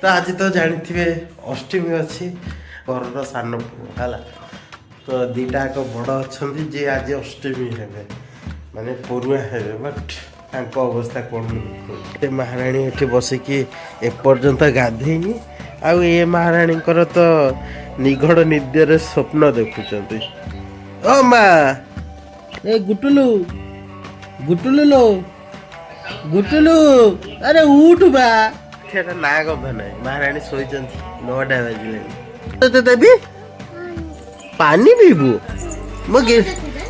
ତ ଆଜି ତ ଜାଣିଥିବେ ଅଷ୍ଟମୀ ଅଛି, ଘରର ସାନ ପୁଅ ହେଲା। ତ ଦୁଇଟା ଯାକ ବଡ଼ ଅଛନ୍ତି ଯିଏ ଆଜି ଅଷ୍ଟମୀ ହେବେ, ମାନେ ପରୁଆ ହେବେ। ବଟ୍ ତାଙ୍କ ଅବସ୍ଥା କ'ଣ ମୁଁ ଦେଖୁଛି। ଏ ମହାରାଣୀ ଏଠି ବସିକି ଏପର୍ଯ୍ୟନ୍ତ ଗାଧେଇନି, ଆଉ ଏ ମହାରାଣୀଙ୍କର ତ ନିଘଡ଼ ନିଦ୍ୟରେ ସ୍ୱପ୍ନ ଦେଖୁଛନ୍ତି। ଓ ମା, ଏ ଗୁଟୁଲୁ, ଗୁଟୁଲୁ ଲୋ, ଗୁଟୁଲୁ, ଆରେ ଉଠୁ ବା। ସେଟା ନାଁ ଗନ୍ଧ ନାହିଁ। ମହାରାଣୀ ଶୋଇଛନ୍ତି, 9ଟା ବାଜିଲାଣି। ତତେ ଦେବି, ପାଣି ପିଇବୁ?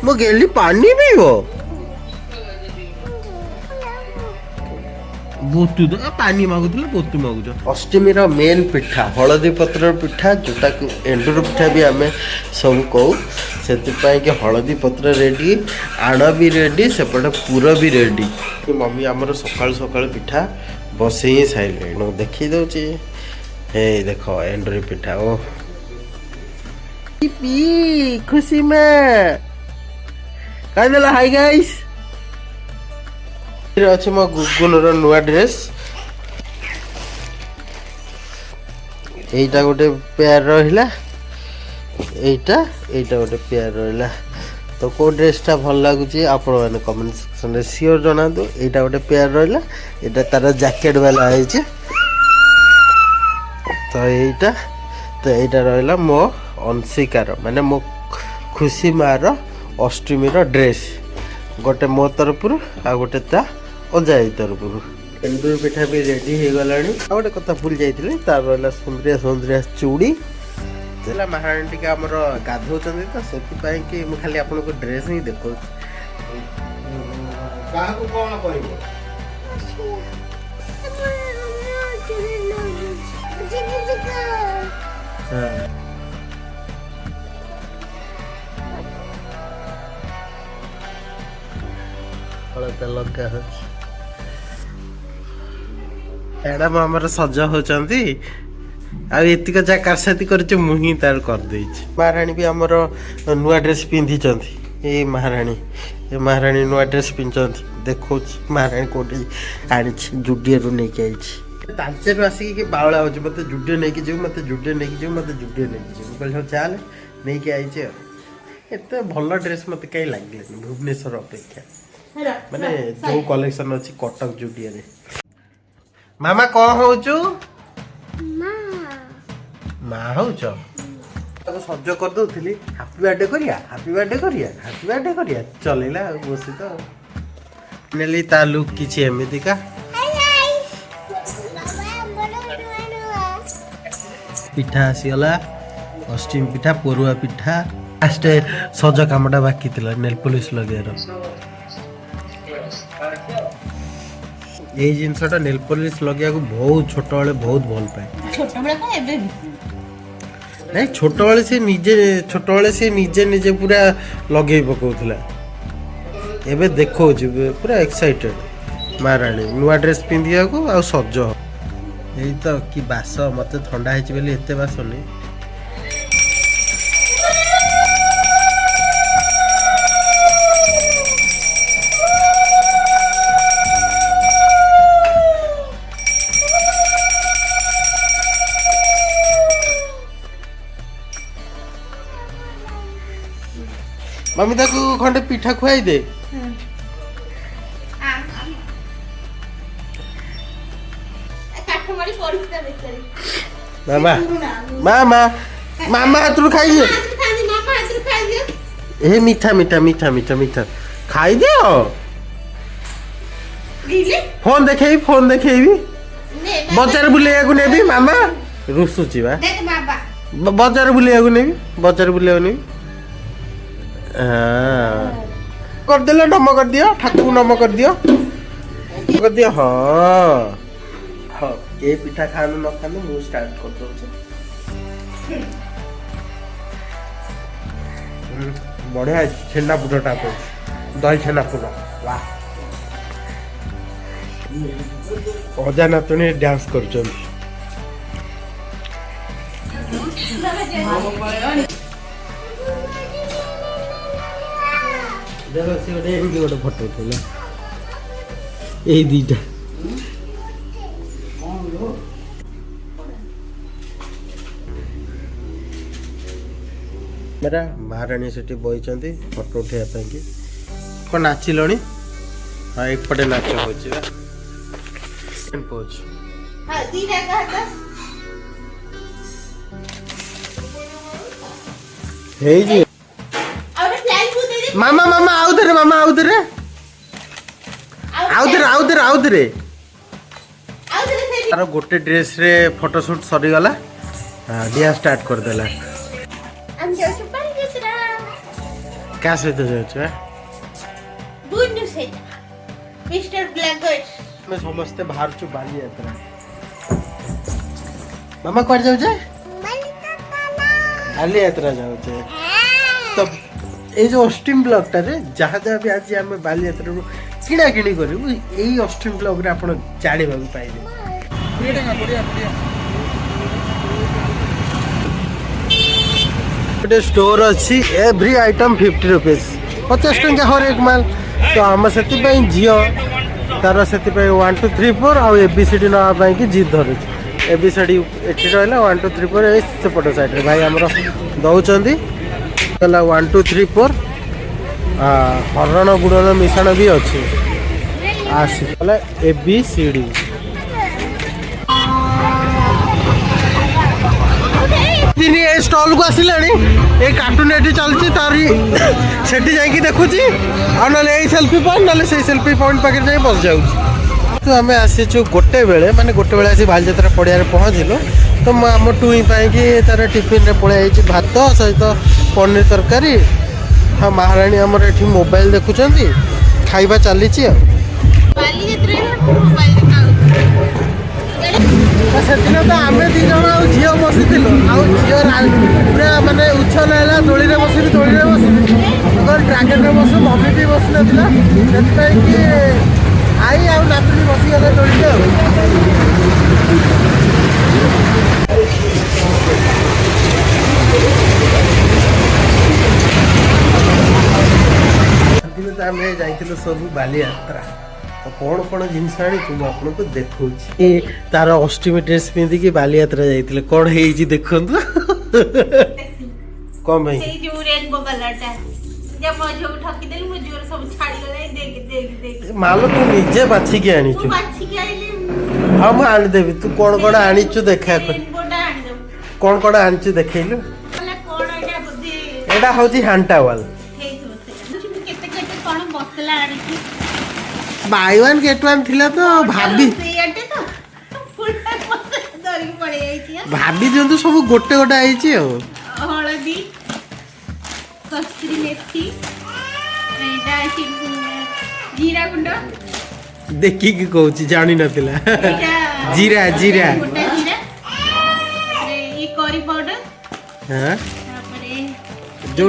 ମୋ ଗେଲି ପାଣି ପିଇବ। ବୋତୁ ପାଣି ମାଗୁଥିଲେ, ବୋତୁ ମାଗୁଛ। ଅଷ୍ଟମୀର ମେନ୍ ପିଠା ହଳଦୀ ପତ୍ରର ପିଠା, ଯୋଉଟାକୁ ଏଣ୍ଡୁରି ପିଠା ବି ଆମେ ସବୁ କହୁ। ସେଥିପାଇଁ କି ହଳଦୀ ପତ୍ର ରେଡ଼ି, ଆଣ ବି ରେଡ଼ି, ସେପଟେ ପୁର ବି ରେଡ଼ି। ମମି ଆମର ସକାଳୁ ସକାଳୁ ପିଠା ବସେଇ ହିଁ ସାରିଲେଣି। ମୁଁ ଦେଖେଇ ଦେଉଛି। ହେଇ ଦେଖ ଏଣ୍ଡୁରି ପିଠା। ଓ ପି ଖୁସି ମା କହିଦେଲା ହାଇ ଗାଇସ୍। ଅଛି ମୋ ଗୁଗୁନର ନୂଆ ଡ୍ରେସ୍। ଏଇଟା ଗୋଟେ ପେୟାର ରହିଲା, ଏଇଟା ଗୋଟେ ପେୟାର ରହିଲା। ତ କେଉଁ ଡ୍ରେସ୍ଟା ଭଲ ଲାଗୁଛି ଆପଣମାନେ କମେଣ୍ଟ ସେକ୍ସନରେ ସିଓର ଜଣାନ୍ତୁ। ଏଇଟା ଗୋଟେ ପେୟାର ରହିଲା, ଏଇଟା ତାର ଜ୍ୟାକେଟ୍ ବାଲା ହେଇଛି। ତ ଏଇଟା ରହିଲା ମୋ ଅଂଶିକାର, ମାନେ ମୋ ଖୁସି ମାର ଅଷ୍ଟମୀର ଡ୍ରେସ୍। ଗୋଟେ ମୋ ତରଫରୁ ଆଉ ଗୋଟେ ତା ଅଜାଇ ତରଫରୁ। ଏଣ୍ଡୁରି ପିଠା ବି ରେଡ଼ି ହେଇଗଲାଣି। ଆଉ ଗୋଟେ କଥା ଭୁଲି ଯାଇଥିଲି, ତାର ରହିଲା ସୁନ୍ଦରିଆ ସୁନ୍ଦରିଆ ଚୁଡ଼ି ହେଲା। ମହାରାଣୀ ଟିକେ ଆମର ଗାଧଉଛନ୍ତି, ତ ସେଥିପାଇଁ କି ମୁଁ ଖାଲି ଆପଣଙ୍କୁ ଡ୍ରେସ୍ ହିଁ ଦେଖାଉଛି। କାହାକୁ କଣ କହିବ? ହଁ, ହଳଦା ଲଗା ହଉଛି। ମ୍ୟାଡ଼ାମ ଆମର ସଜ ହଉଛନ୍ତି। ଆଉ ଏତିକ ଯାହା କାରସାଦି କରିଛି, ମୁଁ ହିଁ ତାର କରିଦେଇଛି। ମହାରାଣୀ ବି ଆମର ନୂଆ ଡ୍ରେସ୍ ପିନ୍ଧିଛନ୍ତି। ଏଇ ମହାରାଣୀ, ଏ ମହାରାଣୀ ନୂଆ ଡ୍ରେସ୍ ପିନ୍ଧିଛନ୍ତି। ଦେଖଉଛି ମହାରାଣୀ କୋଉଠି ଆଣିଛି, ଜୁଡ଼ିଆରୁ ନେଇକି ଆଇଛି। ତାଲଚେରରୁ ଆସିକି କି ବାଉଳା ହଉଛି, ମୋତେ ଜୁଡ଼ିଓ ନେଇକି ଯିବୁ, ମୋତେ ଜୁଡ଼ିଓ ନେଇକି ଯିବୁ, ମୋତେ ଜୁଡ଼ିଓ ନେଇକି ଯିବୁ। ମୁଁ କହିଲି ହଉ ଚାଲେ, ନେଇକି ଆଇଛି। ଆଉ ଏତେ ଭଲ ଡ୍ରେସ୍ ମୋତେ କାହିଁ ଲାଗିଲାନି ଭୁବନେଶ୍ୱର ଅପେକ୍ଷା, ମାନେ ଯୋଉ କଲେକ୍ସନ ଅଛି କଟକ ଜୁଡ଼ିଓରେ। ମାମା, କଣ ହଉଛୁ? ମା ହଉଛ? ତାକୁ ସଜ କରିଦଉଥିଲି। ହାପି ବାର୍ଥଡେ କରିବା, ହାପି ବାର୍ଥଡେ କରିବା, ହାପି ବାର୍ଥଡେ କରିବା, ଚଲେଇଲା ଆଉ ବସି। ତ ନେଲି, ତା ଲୁକ୍ କିଛି ଏମିତିକା। ପିଠା ଆସିଗଲା, ଅଷ୍ଟମୀ ପିଠା, ପରୁଆ ପିଠା। ଫାଷ୍ଟ ସଜ କାମଟା ବାକି ଥିଲା, ନେଲ୍ ପଲିସ୍ ଲଗେଇବାର। ଏଇ ଜିନିଷଟା ନେଲ୍ ପଲିସ୍ ଲଗେଇବାକୁ ବହୁତ ଛୋଟବେଳେ ବହୁତ ଭଲ ପାଏ। ଛୋଟବେଳେ କଣ, ଏବେ ବି। ନାଇଁ, ଛୋଟବେଳେ ସେ ନିଜେ ନିଜେ ପୁରା ଲଗେଇ ପକଉଥିଲା। ଏବେ ଦେଖଉଛି ପୁରା ଏକ୍ସାଇଟେଡ୍ ମହାରାଣୀ ନୂଆ ଡ୍ରେସ୍ ପିନ୍ଧିବାକୁ ଆଉ ସଜ। ଏଇ ତ କି ବାସ, ମତେ ଥଣ୍ଡା ହେଇଛି ବୋଲି ଏତେ ବାସନି। ମମି, ତାକୁ ଖଣ୍ଡେ ପିଠା ଖୁଆଇ ଦେ। କାଠ ମାଡ଼ି ପଡୁଛି ତା ବେକରେ। ମାମା, ମାମା, ମାମା ହାତରୁ ଖାଇଦିଅ। ହାତରୁ ଖାଇଦି, ମାମା ହାତରୁ ଖାଇଦିଅ। ଏ ମିଠା, ମିଠା, ମିଠା, ମିଠା, ମିଠା ଖାଇଦିଅ। ଲିଲି। ଫୋନ ଦେଖେଇବି, ଫୋନ ଦେଖେଇବି। ନେ। ବଜାର ବୁଲେଇବାକୁ ନେବି। ମାମା ରୁଷୁଛି ବା। ଦେଖ ବାବା। ବଜାର ବୁଲେଇବାକୁ ନେବି, ବଜାର ବୁଲେଇବାକୁ ନେବି। ହଁ, କରିଦେଲ, ନମ କରିଦିଅ ଠାକୁରଙ୍କୁ, ନମ କରିଦିଅ, କରିଦିଅ। ହଁ ହଁ, ଏ ପିଠା ଖାଆନ୍ତୁ ନ ଖାଆନ୍ତୁ, ମୁଁ ଷ୍ଟାର୍ଟ କରିଦଉଛି। ବଢିଆ ହେଇଛି। ଛେନା ପୁରଟା କହୁଛି, ଦହି ଛେନା ପୁର। ବାह, ଅଜା ନାତୁଣୀ ଡ୍ୟାନ୍ସ କରୁଛନ୍ତି। ଦେଖ, ସେ ଗୋଟେ ଏମିତି ଗୋଟେ ଫଟୋ ଉଠେଇଲା, ଏଇ ଦିଟା। କ୍ୟାମେରା। ମହାରାଣୀ ସେଠି ବଇଛନ୍ତି ଫଟୋ ଉଠେଇବା ପାଇଁକି। କ'ଣ ନାଚିଲଣି? ହଁ, ଏପଟେ ନାଚ ହେଉଛି ବା ପୋଜ୍। ହଁ, ଦିଟା ହାତ। ହେଇଛି। ଆଉ ଗୋଟେ ଫ୍ଲାଇଂ ଦେଇଦେ। ମାମା, ମାମା, ଆଉଥରେ ମାମା, ଆଉଥରେ, ଆଉଥରେ, ଆଉଥରେ, ଆଉଥରେ। ଆଉଥରେ ସେଇ। ତାର ଗୋଟେ ଡ୍ରେସ୍ରେ ଫଟୋ ସୁଟ୍ ସରିଗଲା, ଡିଆ ଷ୍ଟାର୍ଟ କରିଦେଲା। ଆମେ ଯାଉଛୁ ବାଲିଯାତ୍ରା। କାହା ସହିତ ଯାଉଛୁ ଆ? ବୁନୁ ସହିତ, ମିଷ୍ଟର ବ୍ଲାଗର। ଆମେ ସମସ୍ତେ ବାହାରୁଛୁ ବାଲିଯାତ୍ରା। ମାମା, କୁଆଡ଼େ ଯାଉଛେ? ବାଲିଯାତ୍ରା ଯାଉଛେ। ତ ଏଇ ଯେଉଁ ଅଷ୍ଟିମ ବ୍ଲଗ୍ଟାରେ ଯାହା ଯାହା ବି ଆଜି ଆମେ ବାଲିଯାତ୍ରାରୁ କିଣାକିଣି କରିବୁ, ଏଇ ଅଷ୍ଟିମ ବ୍ଲଗ୍ରେ ଆପଣ ଜାଣିବାକୁ ପାଇବେ। 20 ଟଙ୍କା, 20, 20। ଗୋଟେ ଷ୍ଟୋର୍ ଅଛି, ଏଭ୍ରି ଆଇଟମ୍ 50 ରୁପିଜ୍, 50 ଟଙ୍କା ହରେକ ମାଲ। ତ ଆମ ସେଥିପାଇଁ ଝିଅ ତାର ସେଥିପାଇଁ 1 2 3 4 ଆଉ ଏ ବି ସି ଡି ନେବା ପାଇଁକି ଜିଦ୍ ଧରୁଛି। ଏ ବି ସି ଡି ଏଠି ରହିଲା, 1 2 3 4 ଏଇ ସେପଟ ସାଇଡ଼୍ରେ ଭାଇ ଆମର ଦେଉଛନ୍ତି। ହେଲା 1 2 3 4, ହରଣ ଗୁଣନ ମିଶାଣ ବି ଅଛି। ଆସିଗଲା ଏ ବି ସି ଡି। ଦିନ ଏ ଷ୍ଟଲକୁ ଆସିଲାଣି, ଏ କାର୍ଟୁନ ଏଠି ଚାଲିଛି, ତାରି ସେଠି ଯାଇକି ଦେଖୁଛି, ଆଉ ନହେଲେ ଏଇ ସେଲ୍ଫି ପଏଣ୍ଟ, ନହେଲେ ସେଇ ସେଲ୍ଫି ପଏଣ୍ଟ ପାଖରେ ଯାଇ ବସିଯାଉଛି। ତ ଆମେ ଆସିଛୁ ଗୋଟେ ବେଳେ, ମାନେ ଗୋଟେ ବେଳେ ଆସି ବାଲିଯାତ୍ରା ପଡ଼ିଆରେ ପହଞ୍ଚିଲୁ। ତ ମୁଁ ଆମ ଟୁଇଁ ପାଇଁକି ତାର ଟିଫିନରେ ପଳେଇ ଯାଇଛି ଭାତ ସହିତ ପନିର ତରକାରୀ। ହଁ, ମହାରାଣୀ ଆମର ଏଠି ମୋବାଇଲ ଦେଖୁଛନ୍ତି, ଖାଇବା ଚାଲିଛି ଆଉ। ବାଲିଯାତ୍ରାରେ ମୋବାଇଲ ଦେଖାଉଛି। ତ ସେଦିନ ତ ଆମେ ଦି ଜଣ ଆଉ ଝିଅ ବସିଥିଲୁ, ଆଉ ଝିଅ ପୁରା ମାନେ ଉଚ୍ଛଲ ହେଲା, ଦୋଳିରେ ବସିବି, ଦୋଳିରେ ବସିବି। ଡ୍ରାଗନରେ ବସୁ, ମମି ବି ବସିନଥିଲା, ସେଥିପାଇଁ କି ଆଈ ଆଉ ନାତୁଣୀ ବସିଗଲେ ଦୋଳିରେ। ଆଉ ସେଦିନ ତ ଆମେ ଯାଇଥିଲୁ ସବୁ ବାଲିଯାତ୍ରା। ତ କ'ଣ କ'ଣ ଜିନିଷ ଆଣିଛୁ ମୁଁ ଆପଣଙ୍କୁ ଦେଖଉଛି। ଏ ତାର ଅଷ୍ଟମୀ ଡ୍ରେସ୍ ପିନ୍ଧିକି ବାଲିଯାତ୍ରା ଯାଇଥିଲେ, କ'ଣ ହେଇଛି ଦେଖନ୍ତୁ। କ'ଣ ପାଇଁ? ସେଇ ଯୋଉ ରେନବୋ କଲରଟା ଯା, ମୋ ଝିଅକୁ ଠକିଦେଲି, ମୋ ଝିଅର ସବୁ ଛାଡ଼ିଗଲା। ଦେଖ, ଦେଖ, ଦେଖ। ମାଲ ତୁ ନିଜେ ବାଛିକି ଆଣିଛୁ। ମୁଁ ବାଛିକି ଆଣିଲି। ହଁ, ମୁଁ ଆଣିଦେବି। ତୁ କ'ଣ କ'ଣ ଆଣିଛୁ ଦେଖା। ରେନବୋଟା ଆଣିଦେବୁ। କ'ଣ କ'ଣ ଆଣିଛୁ ଦେଖେଇଲୁ। କହିଲା କ'ଣ ଏଇଟା ବୋଧେ? ଏଇଟା ହଉଛି ହ୍ୟାଣ୍ଡ ଟାୱାଲ। ହେଇଥିବ ସେଇଟା। ମୁଁ କେତେ କେତେ କ'ଣ ମସଲା ଆଣିଛି। ବାଇ ୱାନ୍ ଗେଟ୍ ୱାନ୍ ଥିଲା ତ ଭାବି ସେଇଆଟେ ତ ପୁରା ମସଲା ଧରିକି ପଳେଇ ଯାଇଛି। ଭାବି ଦିଅନ୍ତୁ, ସବୁ ଗୋଟେ ଗୋଟେ ଆଇଛି ଆଉ। ହଳଦୀ, କସ୍ତୁରୀ ମେଥି, ଏଇଟା ଅଛି ଜିରା ଗୁଣ୍ଡ। ଦେଖିକି କହୁଛି, ଜାଣିନଥିଲା। ଏଇଟା ଜିରା, ଜିରା। ଗୋଟା ଜିରା। ତାପରେ ଇଏ କରି ପାଉଡର। ତାପରେ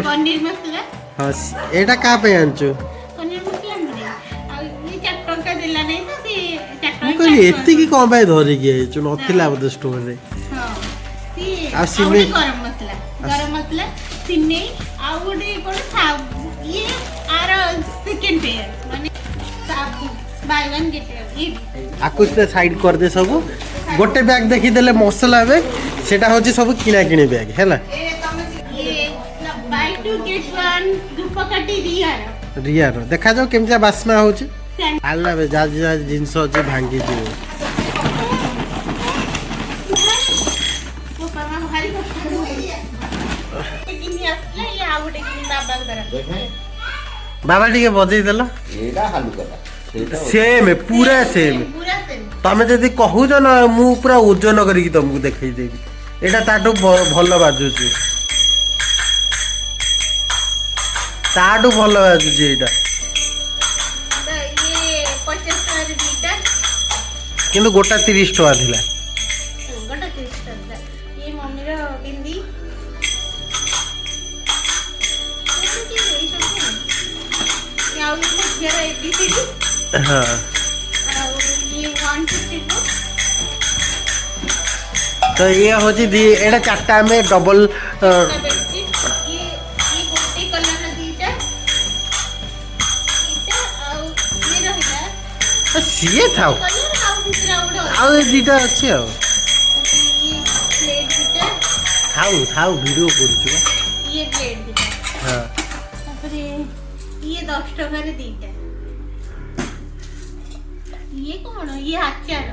ପନିର ମସଲା। ହଁ, ଏଇଟା କାହା ପାଇଁ ଆଣିଛୁ? ପନିର ମସଲା ନୁହେଁ ଆଉ, ଇଏ 4 ଟଙ୍କା ଦେଲା ନାହିଁ ତ ସେ 4 ଟଙ୍କା। ମୁଁ କହିଲି ଏତିକି କ'ଣ ପାଇଁ ଧରିକି ଆଇଛୁ, ନଥିଲା ବୋଧେ ଷ୍ଟୋରରେ। ହଁ, ସିଏ ଆଉ ଆଉ ସିମେଇ। ଗୋଟେ ଗରମ ମସଲା, ଗରମ ମସଲା, ସିମେଇ, ଆଉ ଗୋଟେ କ'ଣ ସାବୁ। ଇଏ ଆର ସେକେଣ୍ଡ ପେୟାର, ମାନେ ସାବୁ ବାଇ ୱାନ୍ ଗେଟ୍ ଇଏ। ଆକୁ ସେ ସାଇଡ୍ କରିଦେ। ସବୁ ଗୋଟେ ବ୍ୟାଗ୍ ଦେଖିଦେଲେ, ମସଲା ବ୍ୟାଗ୍, ସେଟା ହଉଛି ସବୁ କିଣା କିଣି ବ୍ୟାଗ୍ ହେଲା। ଇଏ ବାଇ ଟୁ ଗେଟ୍ ୱାନ୍ ଧୂପକାଠି ରିଆର। ରିଆର, ଦେଖାଯାଉ କେମିତିଆ ବାସ୍ନା ହଉଛି। ଆଲା ବେ, ଯାହା ଯାହା ଜିନିଷ ଅଛି ଭାଙ୍ଗିଯିବ। ବୋପା ମା, ଭାରି କଷ୍ଟ। କିଣି ଆସିଲା ଇଏ, ଆଉ ଗୋଟେ କିଣି ବାବାଙ୍କ ଦ୍ୱାରା। ବାବା, ଟିକେ ବଜେଇ ଦେଲ। ଏଇଟା ହାଲୁକାଟା, ସେଇଟା ସେମ୍, ପୁରା ସେମ୍। ପୁରା ସେମ୍। ତମେ ଯଦି କହୁଛ ନା, ମୁଁ ପୁରା ଓଜନ କରିକି ତମକୁ ଦେଖେଇଦେବି, ଏଇଟା ତାଠୁ ଭଲ ବାଜୁଛି, ତାଠୁ ଭଲ ବାଜୁଛି ଏଇଟା। ତ ଇଏ 50 ଟଙ୍କାରେ ଦୁଇଟା। କିନ୍ତୁ ଗୋଟା 30 ଟଙ୍କା ଥିଲା। ଗୋଟେ 30 ଟଙ୍କା। ଇଏ ମମିର ବିନ୍ଦି ଏଇସବୁ। ଆଉ ମୋ ଝିଅର ଏ ବି ସି ଡି। ଆଉ ଇଏ 1 2 3 4। ତ ଇଏ ହଉଛି ଦି, ଏଇଟା ଚାରିଟା, ଆମେ ଡବଲ। ବେଡସିଟ୍। ଇଏ ଇଏ ଗୋଟେ କଲର୍ର ଦିଟା, ଏଇଟା ଆଉ ଇଏ ରହିଲା। ସିଏ ଥାଉ। କଲର୍ ଆଉ ଭିତରେ ଆଉ ଗୋଟେ ଅଛି। ଆଉ ଏ ଦିଟା ଅଛି ଆଉ। ଇଏ ପ୍ଲେଟ୍ ଦୁଇଟା। ଥାଉ ଥାଉ, ଭିଡ଼ିଓ କରୁଛୁ ବା। ଇଏ ପ୍ଲେଟ୍। ହଁ। ତାପରେ ଇଏ 10 ଟଙ୍କାରେ ଦିଟା। ଇଏ କଣ? ଇଏ ଆଚାର।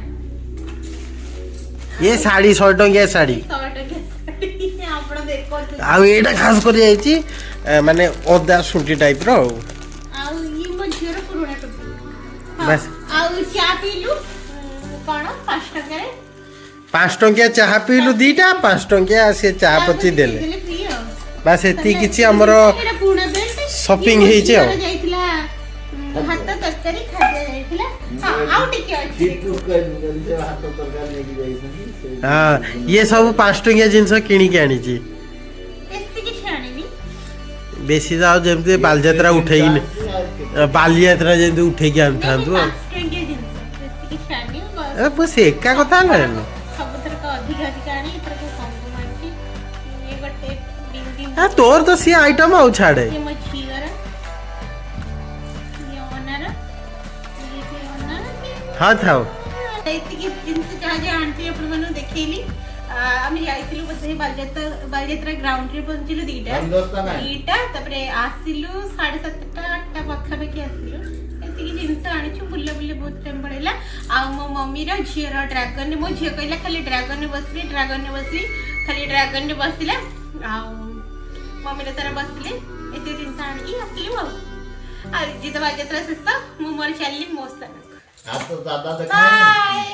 ଇଏ ଶାଢ଼ୀ, 100 ଟଙ୍କିଆ ଶାଢ଼ୀ। 100 ଟଙ୍କିଆ ଶାଢ଼ୀ ଆପଣ ଦେଖନ୍ତୁ। ଆଉ ଏଇଟା ଖାସ କରି ଯାଇଛି ମାନେ ଅଦା ଶୁଣ୍ଠି ଟାଇପ୍ର ଆଉ। ଆଉ ଇଏ ମୋ ଝିଅର ପୁରୁଣା ଟୋପି, ହଁ। ବାସ୍। ଆଉ ଚା ପିଇଲୁ କଣ 5 ଟଙ୍କାରେ। 5 ଟଙ୍କିଆ ଚାହା ପିଇଲୁ ଦିଟା, 5 ଟଙ୍କିଆ ସେ ଚା ପତି ଦେଲେ। ଫ୍ରି ଆଉ। ବାସ୍, ଏତିକି କିଛି ଆମର ଏଇଟା ପୁରୁଣା ବେଲ୍ଟ। shopping ହେଇଛି ଆଉ। ଯାଇଥିଲା ଭାତ ତରକାରୀ ଖାଦ୍ୟ ଯାଇଥିଲା। ହଁ, ଆଉ ଟିକେ ଅଛି। ସେ ଭାତ ତରକାରୀ ନେଇକି ଯାଇଛନ୍ତି ସେ। ହଁ, ଇଏ ସବୁ 5 ଟଙ୍କିଆ ଜିନିଷ କିଣିକି ଆଣିଛି। ବେଶୀ କିଛି ଆଣିନି। ବେଶୀ ତ ଆଉ ଯେମିତି ବାଲିଯାତ୍ରା ଉଠେଇକି ବାଲିଯାତ୍ରା ଯେମିତି ଉଠେଇକି ଆଣିଥାନ୍ତୁ ଆଉ। 5 ଟଙ୍କିଆ ଜିନିଷ, ବେଶୀ କିଛି ଆଣିନି ବସ୍। ଏ, ପୁରା ସେ ଏକା କଥା ହେଲାଣି। ସବୁଥରକ ଅଧିକ ଅଧିକ ଆଣି, ଏଥରକ କମ କମ ଆଣିଛି। ଇଏ ଗୋଟେ ବିନ୍ଦି। ତୋର ତ ସିଏ ଆଇଟମ୍ ଆଉ ଛାଡ଼େ। ଇଏ ମୋ ଝିଅର, ଇଏ ଅନାର, ଇଏ ବି ଅନାର। ହଁ, ଥାଉ। ଏତିକି ଜିନିଷ ଯାହା ଯାହା ଆଣିଥିଲି ଆପଣମାନଙ୍କୁ ଦେଖେଇଲି। ଆମେ ଯାଇଥିଲୁ ବୋଧେ ବାଲିଯାତ୍ରା, ବାଲିଯାତ୍ରା ଗ୍ରାଉଣ୍ଡରେ ପହଞ୍ଚିଲୁ 2ଟା। ବନ୍ଦୋବସ୍ତ ନାହିଁ। 2ଟା, ତାପରେ ଆସିଲୁ 7:30, 8ଟା ପାଖାପାଖି ଆସିଲୁ। ଏତିକି ଜିନିଷ ଆଣିଛୁ, ବୁଲା ବୁଲି ବହୁତ ଟାଇମ୍ ପଳେଇଲା। ଆଉ ମୋ ମମିର ଝିଅର ଡ୍ରାଗନରେ, ମୋ ଝିଅ କହିଲା ଖାଲି ଡ୍ରାଗନରେ ବସିବି, ଡ୍ରାଗନରେ ବସିବି, ଖାଲି ଡ୍ରାଗନରେ ବସିଲା। ଆଉ ମମିର ତାର ବସିଲେ। ଏତିକି ଜିନିଷ ଆଣିକି ଆସିଲୁ। ଆଉ ଆଜି ତ ବାଲିଯାତ୍ରା ଶେଷ, ମୁଁ ମୋର ଚାଲିଲି ମୋ ସ୍ଥାନକୁ। ହାତ ଦାଦା ଦେଖା। ବାଏ।